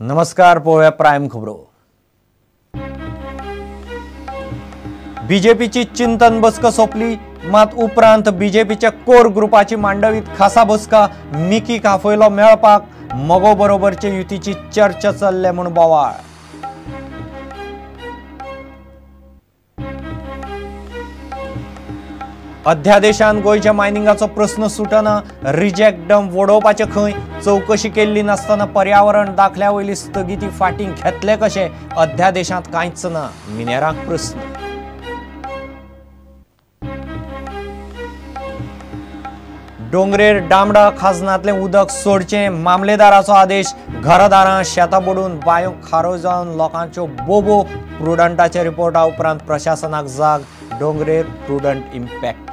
नमस्कार, पळोवया प्रायम खबरो. बीजेपीची चिंतन बसका सोंपली, मात उपरांत बीजेपीच्या कोर ग्रुपाची मांडवीत खासा बसका. मिकी काफयलो मेळपाक मगो बरोबरचे युतीची चर्चा चल्ले म्हूण बोवाळ. अध्यादेशान गोंयच्या मायनिंगाचो प्रस्न सुटना, रिजेक्ट डंप वडोवपाचें खंय, चवकशी केल्ली नासतना पर्यावरण दाखल्या वयली स्थगिती फाटीं घेतले कशे, अध्यादेशांत कांयच ना, मिनेरांक प्रस्न. डोंगरेर डामडा खाजनांतलें उदक सोडचें, मामलेदाराचो आदेश. घरदारां शेतां बुडून बांयो खारो जावन लोकांच्यो बोबो. प्रुडंटाच्या रिपोर्टा उपरांत प्रशासनाक जाग, डोंगरेर प्रुडंट इम्पॅक्ट.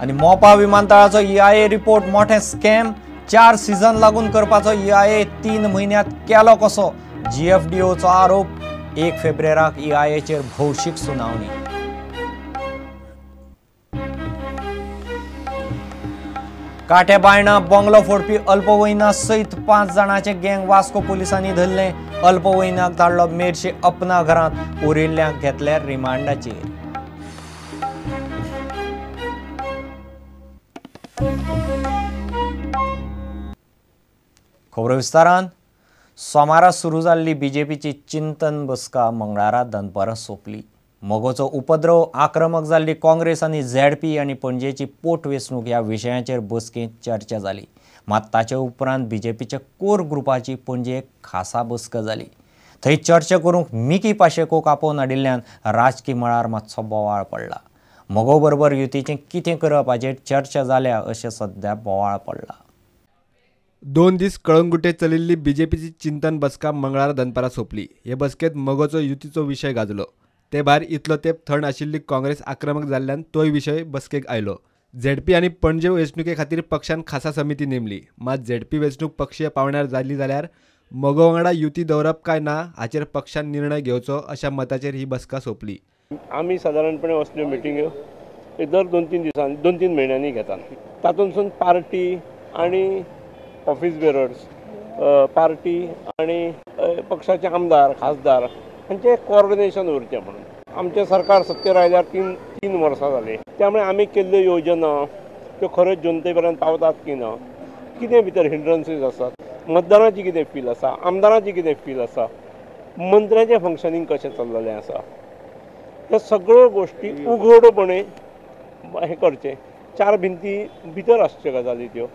आनी मोपा विमानतळाचो EIA report मोठें स्कॅम. 4 सीझन लागून करपाचो EIA 3 म्हयन्यांत केलो कसो, GFDOचो आरोप. 1 फेब्रुवाराक EIAचेर भौशीक सुनावणी. काटे बायणा बंगलो फोडपी अल्पवयना सयत 5 जाणांचें गँग वास्को पुलिसांनी धरलें. अल्पवयनाक धाडलो मेरशे अपना घरांत, उरिल्ल्यांक घेतले रिमांडाचेर. खबरो विस्तारान. सोमारा सुरू जाल्ली बीजेपीची चिंतन बसका मंगळारा दनपारां सोंपली. मगोचो उपद्रव, आक्रमक जाल्ली काँग्रेस आनी ZP आनी पणजेची पोटवेंचणूक ह्या विशयांचेर बसकेंत चर्चा जाली. मात ताचे उपरांत बीजेपीच्या कोर ग्रुपाची पणजे खासा बसका जाली. थंय चर्चा करूंक मिकी पाशेकोक आपोवन हाडिल्ल्यान राजकी मळार मातसो बोवाळ पडला. मगो बरोबर युतीचें कितें करप हाचेर चर्चा जाल्या अशें सद्या बोवाळ पडला. 2 दीस कळंगुटे चलिल्ली बीजेपीची चिंतन बसका मंगळारा दनपारां सोंपली. हे बसकेंत मगोचो युतीचो विशय गाजलो. ते भायर इतलो तेंप थंड आशिल्ली काँग्रेस आक्रमक जाल्ल्यान तोय विशय बसकेक आयलो. ZP आनी पणजे वेंचणुके खातीर पक्षान खासा समिती नेमली. मात ZP वेंचणूक पक्षीय पावंड्यार जाली जाल्यार मगो वांगडा युती दवरप काय ना हाचेर पक्षान निर्णय घेवचो अशा मताचेर ही बसका सोंपली. आमी सादारणपणे असल्यो मिटिंग्यो दर 2-3 दिसांनी 2-3 म्हयन्यांनी घेतात. तातूंतसून पार्टी आनी ऑफिस बेरर्स, पार्टी आनी पक्षाचे आमदार खासदार हांचें कोऑर्डिनेशन उरचें म्हणून. आमचें सरकार सत्तेर आयल्यार 3 वर्सां जालीं, त्यामुळे आमी केल्ल्यो योजना त्यो खऱ्योच जनते पर्यंत पावतात की ना, कितें भितर हिंड्रन्सीस आसात, मतदारांची कितें फील आसा, आमदारांची कितें फील आसा, मंत्र्यांचें फंक्शनींग कशें चल्लेलें आसा, ह्यो सगळ्यो गोश्टी उघडपणे हें करचें. 4 भिंती भितर आसच्यो गजाली, त्यो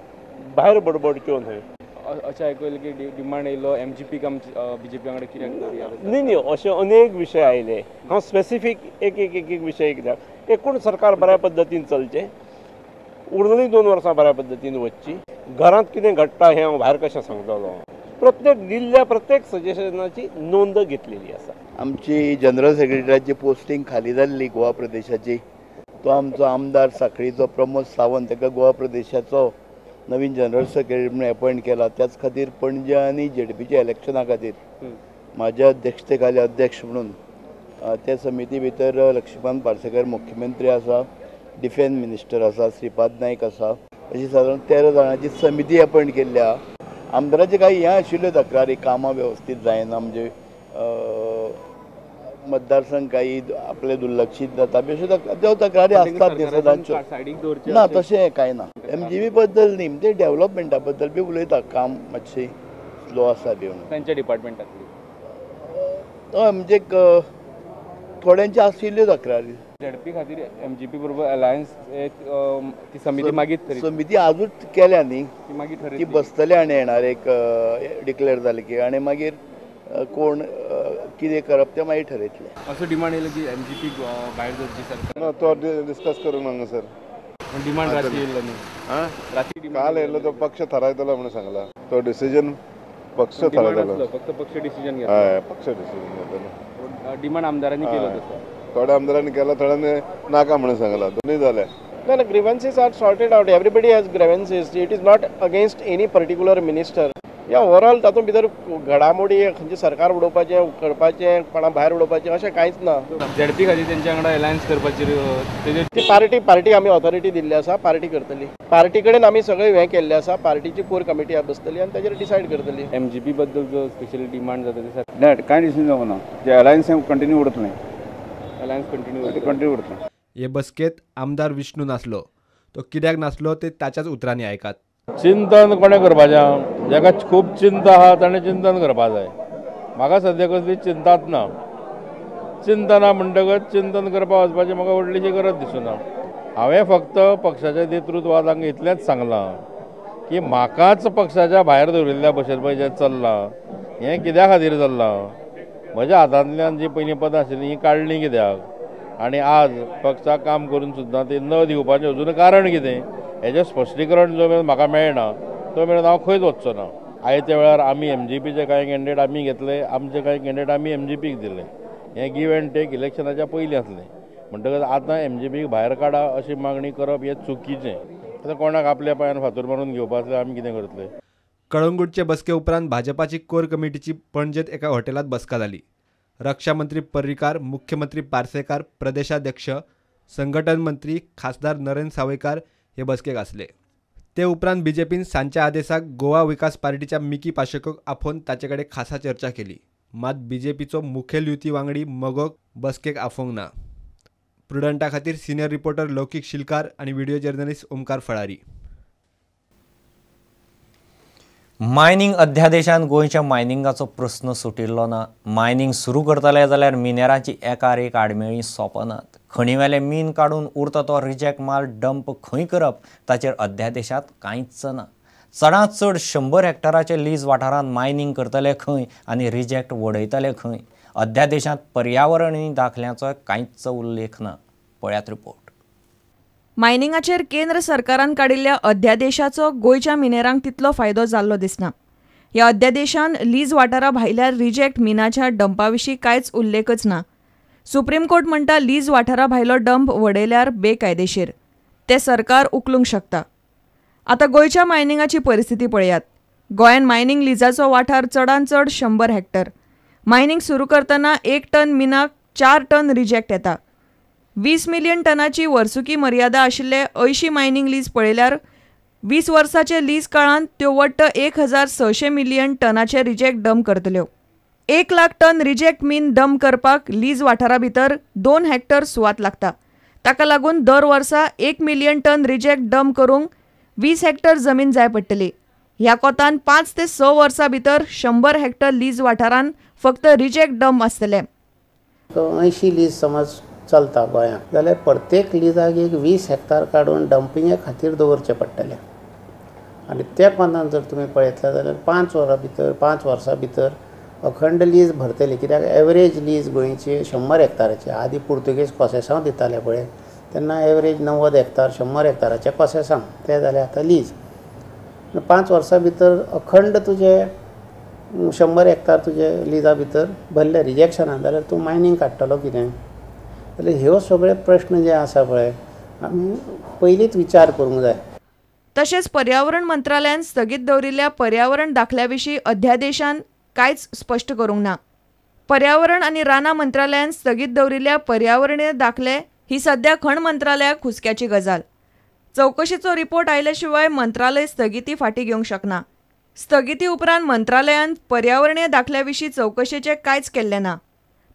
भायर बडबडच्यो न्हय. अशें आयकलें की डिमांड येयलो MGP BJP वांगडा कित्याक न्ही न्ही अशे अनेक विशय आयले. हांव स्पेसिफीक एक एक एक एक विशय कित्याक, एकूण सरकार बऱ्या पद्दतीन चलचें, उरलेलीं 2 वर्सां बऱ्या पद्दतीन वचची. घरांत कितें घडटा हें हांव भायर कशें सांगतलो. प्रत्येक दिल्ल्या प्रत्येक सजेशनाची नोंद घेतलेली आसा. आमची जनरल सेक्रेटरीची पोस्टिंग खाली जाल्ली गोवा प्रदेशाची, तो आमचो आमदार साखळीचो प्रमोद सावंत ताका गोवा प्रदेशाचो नवीन जनरल सेक्रेटरी म्हणून अपॉयंट केला. त्याच खातीर पणजे आनी ZPच्या इलेक्शना खातीर म्हाज्या अध्यक्षते खाली अध्यक्ष म्हणून त्या समिती भितर लक्ष्मीकांत पार्सेकर मुख्यमंत्री आसा, डिफेन्स मिनिस्टर आसा, श्रीपाद नायक आसा, अशी सादारण 13 जाणांची समिती अपॉयंट केल्ली आसा. आमदाराचे काही हें आशिल्ल्यो तक्रारी, कामां वेवस्थीत जायना, म्हणजे मतदारसंघ काही आपले दुर्लक्षीत जाता बी अश्यो त्यो तक्रारी आसतात न्ही सदांच्यो. ना तशें कांय ना. MGB बद्दल न्ही, म्हणजे डेव्हलपमेंटा बद्दल बी उलयता, काम मातशें स्लो आसा बी म्हणून तांच्या डिपार्टमेंटांतली. हय, म्हणजे थोड्यांच्यो आशिल्ल्यो तक्रारी. ZP खातीर MGP बरोबर अलायन्स ती समिती मागीर, समिती आजूच केल्या न्ही, ती बसतली आनी येणार एक डिक्लेअर जाली की, आनी मागीर कोण कितें करप तें मागीर ठरयतलें. असो डिमांड येयलो की MGP भायर दवरची सरकार. ना, तो डिस्कस करूंक हांगासर. डिमांड राती येयलो न्ही, काल येयलो तो पक्ष थारायतलो म्हणून सांगला. तो डिसिजन पक्ष थारायतलो, फक्त पक्ष डिसिजन घेतलो. हय, पक्ष डिसिजन घेतलो. डिमांड आमदारांनी केलो तसो, थोड्या आमदारांनी केला, थोड्यांनी नाका म्हणून सांगला, दोनूय जाले. No, grievances are sorted out. Everybody has grievances. It is not against any particular minister. या ओवरऑल तातूंत भितर घडामोडी खंयचें सरकार उडोवपाचें करपाचें कोणा भायर उडोवपाचें अशें कांयच ना. झेडपी खातीर तेंच्या वांगडा अलायन्स करपाची ती पार्टी पार्टी आमी ऑथॉरिटी दिल्ली आसा, पार्टी करतली. पार्टी कडेन आमी सगळें हें केल्लें आसा, पार्टीची कोर कमिटी बसतली आनी ताजेर डिसायड करतली. एमजीपी बद्दल जो स्पेशली डिमांड जाता ते सर ना कांय डिसिजन जावंक ना, जे अलायन्स कंटिन्यू उरतलें, अलायन्स कंटिन्यू उरतलें. हे बसकेत आमदार विष्णू नासलो, तो कित्याक नासलो ते ताच्याच उतरांनी आयकात. चिंतन कोणें करपाचें, जाका खूब चिंता आहा ताणें चिंतन करपा जाय. म्हाका सद्या कसली चिंताच ना. चिंता ना म्हणटकच चिंतन करपा वचपाची म्हाका व्हडलीशी गरज दिसना. हांवें फक्त पक्षाच्या नेतृत्वात इतलेंच सांगलां की म्हाकाच पक्षाच्या भायर दवरिल्ल्या भशेन पळय जें चल्लां हें कित्या खातीर चल्लां, म्हज्या हातांतल्यान जीं पयलीं पदां आशिल्लीं हीं काडलीं कित्याक आनी आज पक्षाक काम करून सुद्दां ती न दिवपाचें अजून कारण कितें हेजें स्पश्टीकरण जो मेरेन म्हाका मेळना तो मेरेन हांव खंयच वचचो ना. आयत्या वेळार आमी एमजीपीचे कांय कॅन्डिडेट आमी घेतले, आमचे कांय कॅन्डिडेट आमी एमजीपीक दिले. हें गिव एंड टेक इलेक्शनाच्या पयलीं आसलें. म्हणटकच आतां एमजीपीक भायर काडा अशी मागणी करप हें चुकीचें. आतां कोणाक आपल्या पांयान फातर मारून घेवपा आसल्यार आमी कितें करतले. कळंगूटचे बसके उपरांत भाजपाची कोर कमिटीची पणजेत एका हॉटेलात बसका जाली. रक्षा मंत्री पर्रीकार, मुख्यमंत्री पार्सेकार, प्रदेशाध्यक्ष, संघटन मंत्री, खासदार नरेंद्र सावयकार हे बसकेक आसले. ते उपरांत बीजेपीन सांच्या आदेशाक गोवा विकास पार्टीच्या मिकी पाशेकोक आपोवन ताचे कडेन खासा चर्चा केली. मात बीजेपीचो मुखेल युती वांगडी मगोक बसकेक आफोवंक ना. प्रुडंटा खातीर सिनियर रिपोर्टर लौकीक शिलकार आनी video journalist Omkar Falari. Mining अध्यादेशान गोंयच्या मायनिंगाचो प्रस्न सुटिल्लो ना. मायनिंग सुरू करतले जाल्यार मिनेरांची एकार एक आडमेळीं सोंपनात. खणीवेले मीन काडून उरता तो रिजेक्ट माल डंप खंय करप ताचेर अध्यादेशांत कांयच ना. चडांत चड 100 हेक्टराचे लीज वाठारांत मायनिंग करतले खंय आनी रिजेक्ट वडयतले खंय. अध्यादेशांत पर्यावरणीय दाखल्यांचो कांयच उल्लेख ना. पळयात रिपोर्ट. मायनिंगाचेर केंद्र सरकारान काडिल्ल्या अध्यादेशाचो गोंयच्या मिनेरांक तितलो फायदो जाल्लो दिसना. ह्या अध्यादेशान लीज वाठारा भायल्या रिजेक्ट मिनाच्या डंपा विशीं कांयच उल्लेखच ना. सुप्रीम कोर्ट म्हणटा लीज वाठारा भायलो डंप वडयल्यार बेकायदेशीर, ते सरकार उखलूंक शकता. आतां गोंयच्या मायनिंगाची परिस्थिती पळयात. गोंयान मायनिंग लिजाचो वाठार चडांत चड 100 हेक्टर. मायनिंग सुरू करतना 1 टन मिनाक 4 टन रिजेक्ट येता. 20 मिलियन टनाची वर्सुकी मर्यादा आशिल्ले 80 मायनिंग लीज पळयल्यार 20 वर्साचे लीज काळांत त्यो वट्ट 1600 मिलियन टनाचे रिजेक्ट डंप करतल्यो. 1 लाख टन रिजेक्ट मीन डंप करपाक लीज वाठारा भितर 2 हेक्टर सुवात लागता. ताका लागून दर वर्सा 1 मिलियन टन रिजेक्ट डंप करूंक 20 हेक्टर जमीन जाय पडटली. ह्या कोतान 5 ते 6 वर्सां भितर 100 हेक्टर लीज वाठारान फक्त रिजेक्ट डंप आसतले. 80 लीज समज चलता गोंयांत जाल्यार प्रत्येक लिजाक एक 20 हेक्टर काडून डंपिंगे खातीर दवरचें पडटलें. आनी त्या कोंतान जर तुमी पळयतले जाल्यार 5 वर्सां भितर अखंड लीज भरतली. कित्याक एवरेज लीज गोंयची 100 हेक्टराची. आदी पुर्तुगेज कोसेसांव दिताले पळय तेन्ना एवरेज 90 हेक्टर 100 हेक्टराचे कोसेसांव ते जाले आतां लीज. 5 वर्सां भितर अखंड तुजे 100 हेक्टर तुजे लिजा भितर भरले रिजेक्शनान जाल्यार तूं मायनींग काडटलो कितें. जाल्यार ह्यो सगळे प्रश्न जे आसा पळय आमी पयलींच विचार करूंक जाय. तशेंच पर्यावरण मंत्रालयान स्थगीत दवरिल्ल्या पर्यावरण दाखल्या विशीं अध्यादेशान कांयच स्पश्ट करूंक ना. पर्यावरण आनी रानां मंत्रालयान स्थगीत दवरिल्ल्या पर्यावरणीय दाखले ही सद्या खण मंत्रालयाक हुस्क्याची गजाल. चवकशेचो रिपोर्ट आयले शिवाय मंत्रालय स्थगिती फाटीं घेवंक शकना. स्थगिती उपरांत मंत्रालयान पर्यावरणीय दाखल्या विशीं चवकशेचें कांयच केल्लें ना.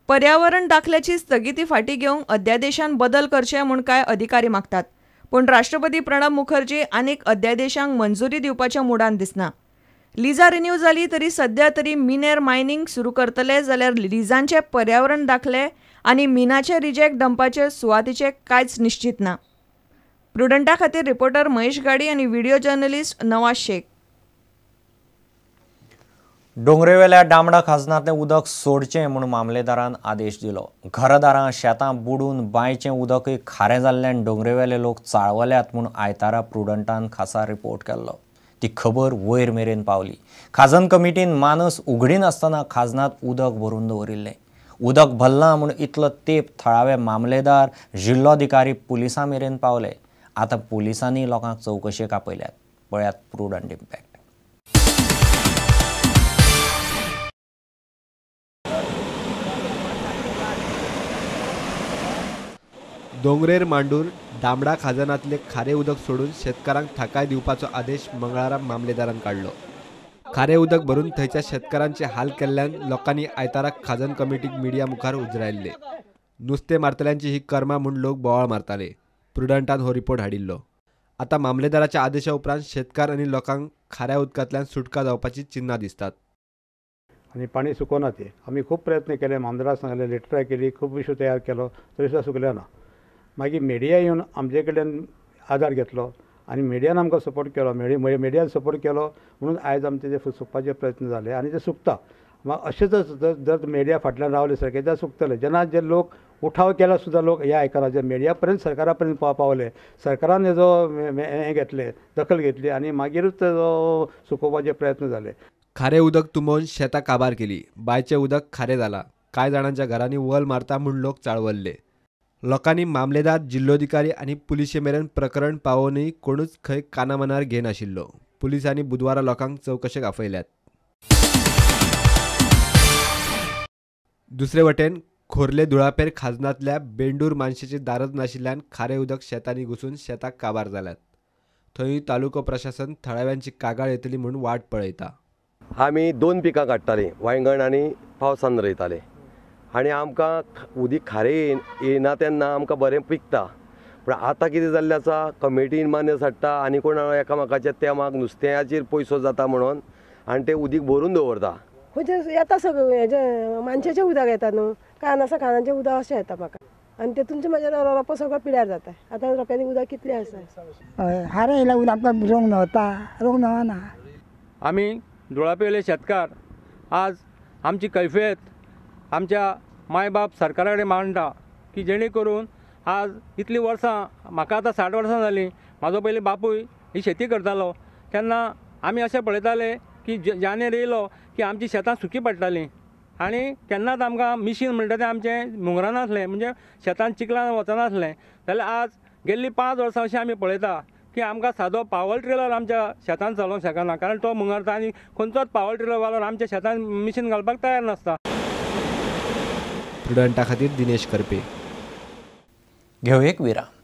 पर्यावरण दाखल्याची स्थगिती फाटीं घेवंक अध्यादेशान बदल करचे म्हूण कांय अधिकारी मागतात, पूण राष्ट्रपती प्रणब मुखर्जी आनीक अध्यादेशांक मंजुरी दिवपाच्या मुडान दिसना. लिजा रिन्यू जाली तरी सद्या तरी मिनेर मायनिंग सुरू करतले जाल्यार लिजांचे पर्यावरण दाखले आनी मिनाचे रिजेक्ट डंपाचे सुवातीचे कांयच निश्चित ना. प्रुडंटा खातीर रिपोर्टर महेश गाडी आनी व्हिडिओ जर्नलिस्ट नवाज शेख. डोंगरेवेल्या डामडा खाजनांतलें उदक सोडचें म्हूण मामलेदारान आदेश दिलो. घरदारां शेतां बुडून बांयचें उदकय खारें जाल्ल्यान डोंगरेवेले लोक चाळवल्यात म्हूण आयतारा प्रुडंटान खासा रिपोर्ट केल्लो. ती खबर वयर मेरेन पावली. खाजन कमिटीन मानस उगडिनासतना खाजनांत उदक भरून दवरिल्लें. उदक भरलां म्हूण इतलो तेंप थळावे मामलेदार, जिल्लोधिकारी पुलिसां मेरेन पावले. आतां पुलिसांनी लोकांक चवकशेक आपयल्यात. पळयात प्रुडंट इम्पॅक्ट. दोंगरेर मांडून दामडा खाजनांतले खारें उदक सोडून शेतकारांक थाकाय दिवपाचो आदेश मंगळारा मामलेदारान काडलो. खारें उदक भरून थंयच्या शेतकारांचे हाल केल्ल्यान लोकांनी आयतारा खाजन कमिटीक मिडिया मुखार उजरायल्ले. नुस्तें मारतल्यांची ही कर्मा म्हूण लोक बोवाळ मारताले. प्रुडंटान हो रिपोर्ट हाडिल्लो. आतां मामलेदाराच्या आदेशा उपरांत शेतकार आनी लोकांक खाऱ्या उदकांतल्यान सुटका जावपाची चिन्नां दिसतात. आनी पाणी सुकोना ते आमी खूब प्रयत्न केले, मामलेदाराक सांगले, लेटरां केली, खूब इशू तयार केलो, तरी सुद्दां सुकले ना. मागीर मिडिया येवन आमचे कडल्यान आदार घेतलो आनी मिडियान आमकां सपोर्ट केलो, मिडियान सपोर्ट केलो म्हणून आयज आमचे ते सुकपाचे प्रयत्न जाले आनी ते सुकता. मागीर अशेंच जर मिडिया फाटल्यान रावले सारके जाल्यार सुकतले. जेन्ना जे लोक उठाव केला सुद्दां लोक हे आयकना, जे मिडिया पर्यंत सरकारा पर्यंत पावले, सरकारान हेजो हें घेतलें, दखल घेतली आनी मागीरूच तेजो सुकोवपाचे प्रयत्न जाले. खारें उदक तुंबोवन शेतां काबार केली. बांयचें उदक खारें जालां. कांय जाणांच्या घरांनी वल मारता म्हूण लोक चाळवल्ले. लोकांनी मामलेदार, जिल्लोधिकारी आनी पुलिशे मेरेन प्रकरण पावोवनूय कोणूच खंय कानामनार घेनाशिल्लो. पुलिसांनी बुधवारा लोकांक चवकशेक आपयल्यात. दुसरे वटेन खोर्ले धुळापेर खाजनांतल्या बेंडूर मानशेची दारच नाशिल्ल्यान खारें उदक शेतांनी घुसून शेतां काबार जाल्यात. थंय तालुको प्रशासन थळाव्यांची कागाळ येतली म्हूण वाट पळयता. आमी 2 पिकां काडटालीं, वांयगण आनी पावसान रोयताले आनी आमकां उदीक खारें येना तेन्ना आमकां बरें पिकता. पूण आतां कितें जाल्लें आसा, कमिटीन मान्य हाडटा आनी कोण एकामेकाच्या तेमाक नुस्त्याचेर पयसो जाता म्हणून आनी ते उदीक भरून दवरता. खंयचें येता सगळें हेजें मानशेचें उदक येता न्हू, कान आसा, कानाचें उदक अशें येता म्हाका आनी तेतूनचें म्हाजें रोपो सगळो पिड्यार जाता. आतां रोप्यांनी उदक कितलें आसा. हय, हारें येयल्यार उदक आमकां रोवंक मेवता, रोवंक मेवना. आमी धुळापेले शेतकार आज आमची कैफियत आमच्या मायबाप सरकारा कडेन मांडटा की जेणे करून आज इतलीं वर्सां, म्हाका आतां 60 वर्सां जालीं, म्हाजो पयलीं बापूय ही शेती करतालो तेन्ना आमी अशें पळयताले की जानेर येयलो की आमची शेतां सुकी पडटालीं आनी केन्नाच आमकां मिशीन म्हणटा तें आमचें मुंगरनासलें, म्हणजे शेतान चिखलान वचनासलें. जाल्यार आज गेल्लीं 5 वर्सां अशें आमी पळयता की आमकां सादो पावर ट्रिलर आमच्या शेतान चलोवंक शकना, कारण तो मुंगरता आनी खंयचोच पावर ट्रिलर वालो आमच्या शेतान मिशीन घालपाक तयार नासता. प्रुडंटा खातीर दिनेश करपे. घेवं एक विराम.